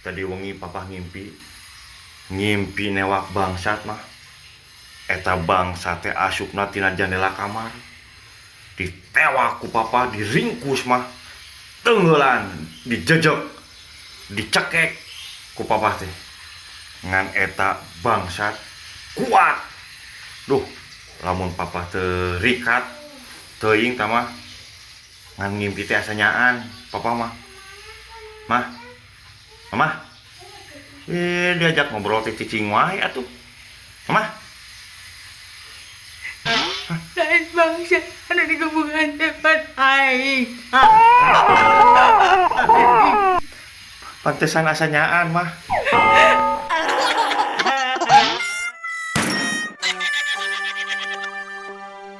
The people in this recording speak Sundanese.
Tadi wengi Papa ngimpi. Ngimpi newak bangsat, Mah. Eta bangsat teh asupna tina jendela kamar. Ditewak ku Papa, diringkus, Mah. Tenggelan, dijejek, dicekek ku Papa teh. Ngan eta bangsat kuat. Duh, lamun Papa teu rikat, teuing tah, Mah. Ngan ngimpi teh asa nyaan, Papa mah. Mah. Mama. Eh, diajak ngobrol teh cicing wae atuh. Mama. Lain bangsat anu digebugan teh pan aing. Pantesan asa nyaan, Mah.